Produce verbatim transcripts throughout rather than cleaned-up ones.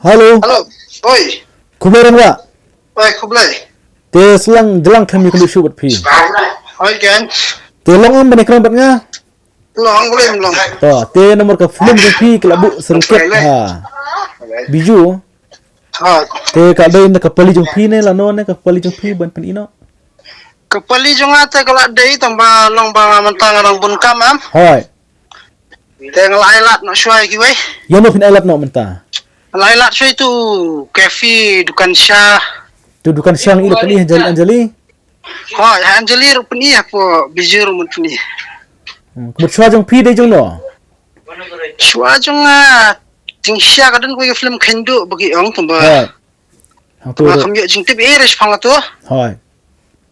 Hello. Hello. Oi. Khublei Rangbah. Oi, khublei. Te slang jlang khlem ïakynduh shuh bad phi. Oi, Ken. Te long em ban ïakren bad nga? Long, long, long. To, te namar ka film jong phi ka la buh certificate ha Bijou. Ha. Te ka dei na ka pali jong phi ne lano ne ka pali jong phi ban pyni noh? Ka pali jong nga te ka la dei tang ba long ba nga mynta nga dang bun kam em. Hoi. Te nga la ai lad noh shuwa ïa kiwei. Ïano phin ai lad noh mynta? Nga la ai lad shuwa ïa tu cafe, dukan sha. Tu dukan sha ngi la pyni ha Anjali, Anjali. Hoi, ha Anjali ruh pyni, hapoh Bijou ruh mut pyni. Hmm, ka mut shuwa jong phi dei jong no? Shuwa jong nga, jingshisha ka don kawei ka film Kynduh ba ki ong tang ba. Hoi. Hangtu Ba ruh. kham ïoh jingtip eh re shaphang tu. Hoi.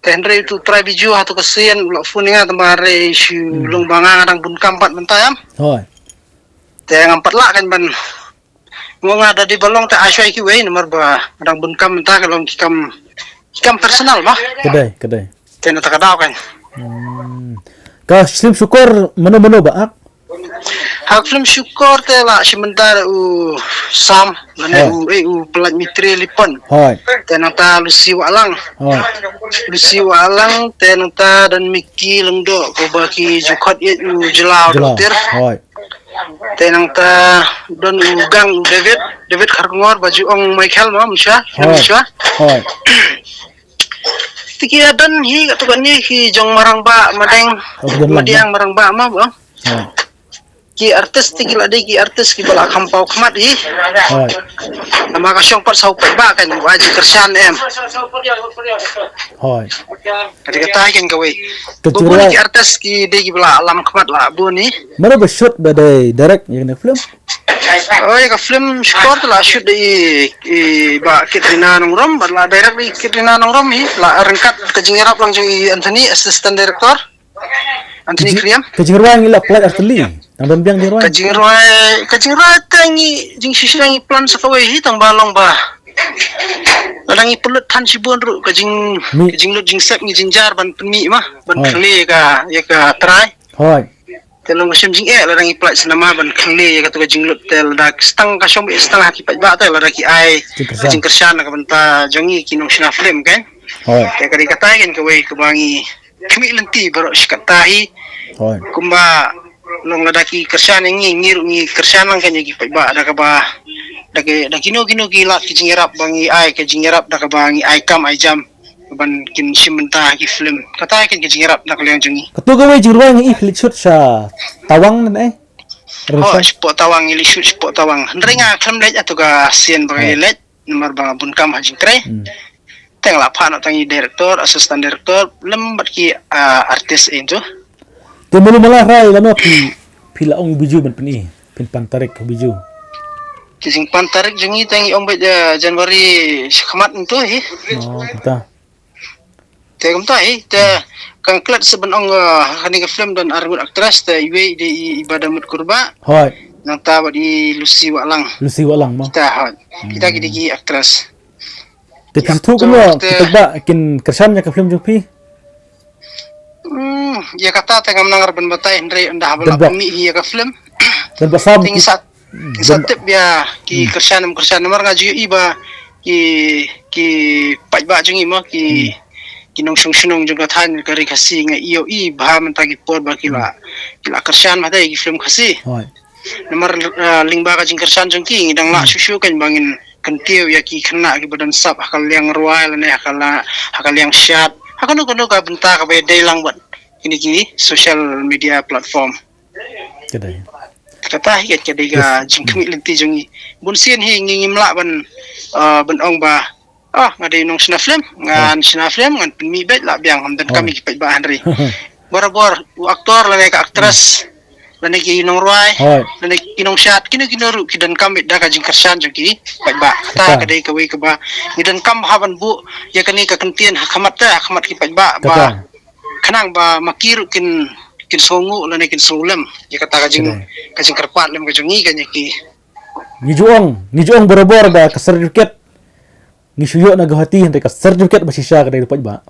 Te hynrei tu trai Bijou ha tu ka sien u la phone ïa nga tang ba re shu long ba nga nga dang bun kam pat mynta em. Hoi. Te ngam pat lah kan ban. Ngo nga da dei ba long te ai shuwa ïa kiwei namar ba nga dang bun kam mynta ka long ki kam ki kam personal ma. Ka dei, ka dei. Te na ta ka daw kan. Hmm. Ka film Shukor mano mano ba ak? Ha ka film Shukor te la shim bynta da u Sam lane Hoi. u eh u Pyllait Mitri Lipon. Hoi. Te nangta Lucy Wahlang. Hoi. Lucy Wahlang te nangta don Mickey Lyngdoh ko ba ki ju khot ïa u Jylla Jylla. Dotir. Hoi. Te nangta don u Gang u David, David Kharkongor ba ju ong Michael ma, Musha, Hoi. Musha. Hoi. Te ki don hi ka tu kan ni ki jong Marangbah Madeng, Oh, ki don lang, Madiang Marangbah ma ba. Hoi. Ki artist te ki la dei ki artist ki ba la kham paw khmat hi. Hoi. Namar ka shong pat saw pat ba kan ba jingkyrshan em. Hoi. Ka dei kata kan kawei. Ka Bun jingruai. Ki artist ki dei ki ba la lam khmat la bun hi. Mano ba shoot ba dei direct ïa kane film? Oi, ka film Shukor te la shoot da i, i ba Katrina Nongrum, ba la direct da i Katrina Nongrum hi, la ryngkat ka jingïarap lang jong i Anthony, assistant director. Anthony Kriam. Ka jingruai ngi la pynlait artylli. Nang don biang jingruai. Ka jingruai, ka jingruai te ngi jingshisha ngi plan sa kawei hi tang ba long ba. Lada ngi pynlut than shibun ruh ka jing, Mi- ka jinglut jingsep ngi jynjar ban pynmih ma, ban Hoi. Khlei ka, ïa ka trai. Hoi. Te long ka shem jingeh lada ngi pynlait cinema ban Khlei ïa katu ka jinglut te lada stang ka shong stang ha ki paidbah te lada ki ai Jingkyrshan. Ka jingkyrshan na ka bynta jong ngi ki nongshna film kan. Hoi. Te ka dei kata kan kawei kaba ngi khmih lynti baroh shi katta hi. Hoi. Kumba long lada ki kyrshan ïa ngi, ngi ruh ngi kyrshan lang kan ïa ki paidbah da kaba da ki, da kino kino ki lad ki jingïarap ba ngi ai, ka jingïarap da kaba ngi ai kam ai jam ban kin shim bynta ha ki film. Kata kan ka jingïarap na ka liang jong ngi. Katu kawei jingruai ngi ïa phi leit shoot sha Tawang ne eh? Rynsan. Shapoh Tawang, ngi leit shoot shapoh Tawang. Hynrei nga khlem leit ïa tu ka sien ba ngi leit namar ba nga bun kam ha jingtrei. Hmm. Te nga la phah noh tang i director, assistant director, lem bad ki, ah, artist eh tu. Te mulu mala rai lano phi, phi la ong Bijou ban pyni, phin pan tarik Bijou. Ki jingpan tarik jong ngi te ngi ong beit, eh, January shakhmat tu hi. Oh, kumta. Te kumta hi, te kan klet sa ban ong, eh, kane ka film don arngut actress te iwei i dei i Ibadamut Kurbah. Hoi. Nangta bad i Lucy Wahlang. Lucy Wahlang mo. Kita hot. Kita ki dei ki actress. Te phi sngewthuh kumno, te ba kin kyrshan ïa ka film jong phi? Hmm, ïa kata te ngam nang ban batai hynrei ynda haba la pynmih hi ïa ka film. Dan ba sam. Te ngi sa, ngi sa tip ïa ki kyrshan, ym kyrshan namar nga ju ïohi ba ki, ki paidbah jong ngi mo, ki, ki nongshong shnong jong ka thaiñ ka ri Khasi nga ïohi ba mynta ki por ba ki la, ki la kyrshan mynta ïa ki film Khasi. Hoi. Namar, eh, lyngba ka jingkyrshan jong ki ngi dang lah shuh shuh kan ba ngin kyntiew ïa ki khynnah kiba don sap ha ka liang rwai lane ha ka la, ha ka liang shad. Ha kano kano ka bynta kaba ïadei lang bad kine ki social media platform. Ka dei. Kata hi ka dei ka jingkhmih lynti jong ngi. Bun sien hi ngi ngim lah ban, eh, ban ong ba, ah, nga dei nongshna film, ngan shna film, ngan pynmih beit lah biang, ngam donkam ïa ki paidbah hynrei. Barabor u actor lane ka actress, lane ki nongrwai, lane ki nongshad, kino kino ruh ki donkam beit da ka jingkyrshan jong ki paidbah. Kata ka dei kawei kaba ngi donkam ha ban buh ïa kane ka kyntien ha khmat te, ha khmat ki paidbah ba khnang ba ma ki ruh kin, kin sngewnguh lane kin sngew lem ïa kata ka jing, ka jingkyrpad lem ka jong ngi kan ïa ki. Ngi ju ong, ngi ju ong barabor ba ka certificate ngi shu ïoh na Guwahati hynrei ka certificate ba shisha ka dei da paidbah.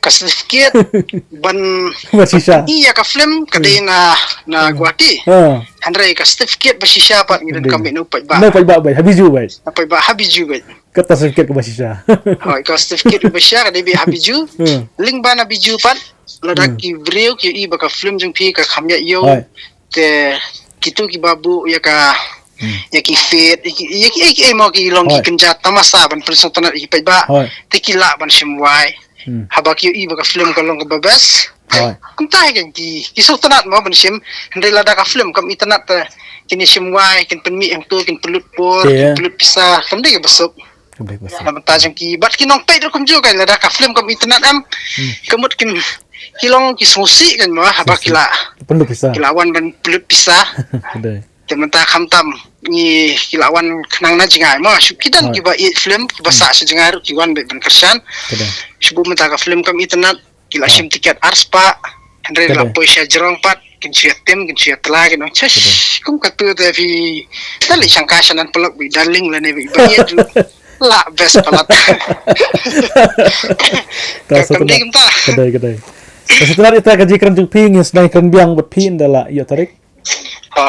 Ka certificate ban Ba shisha. Ïa ka film ka dei na na Guwahati. Ha. Hynrei ka certificate ba shisha pat ngi don kam no paidbah. No paidbah bai. Ha Bijou bai. Na paidbah ha Bijou bai. Kata certificate ka ba shisha. Hoi, ka certificate ba shisha ka dei ba ha Bijou. Hmm. Link ba na Bijou pat. Lada ki briew ki i ba ka film jong phi ka kham ïa ïew. Hoi. Te kitu ki babu ïa ka ïa ki fet ïa ki ïa ki ïa ki mo ki long ki Hoi. Kynja tamasa ban pynsngewtynnat ïa ki paidbah. Hoi. Te ki lah ban shim wai. Hmm. Haba ki i ba ka film ka long ka ba best. Hoi. Kumta hi kan ki ki sngewtynnat mo ban shim. Hynrei lada ka film kam itynnat te kin shim wai kin pynmih hangtu kin pynlut por Te, kin pynlut pisa kam dei ka ba suk. Ka ba suk. Na bynta jong ki bad ki nongpeit ruh kumjuh kan lada ka film kam itynnat em. Ka mut kin ki long ki sngewsih kan mo haba ki la Pynlut pisa. Ki la wan ban pynlut pisa. Ka dei. Te mynta khamtam ngi ki la wan khnang na jngai mo shu ki don Hoi. Ki ba ïeit film ki ba sah sha jngai ruh ki wan bad ban kyrshan. Ka dei. Shu mynta ka film kam itynnat ki la shim tiket ar spah. Hynrei la Ka dei. Poi sha jrong pat kin shu ïa tim kin shu ïa tla kin ong chesh kum ka tu te phi. Tali shangka shanan pelok bi darling lane bi ba ïeit. La best palat. Ka Ka sngewtynnat. Kam dei kumta. Ka dei ka dei. Ka sngewtynnat ïa ka jingkren jong phi ngi sdang kren biang bad phi ynda la ïoh tarik. Ha,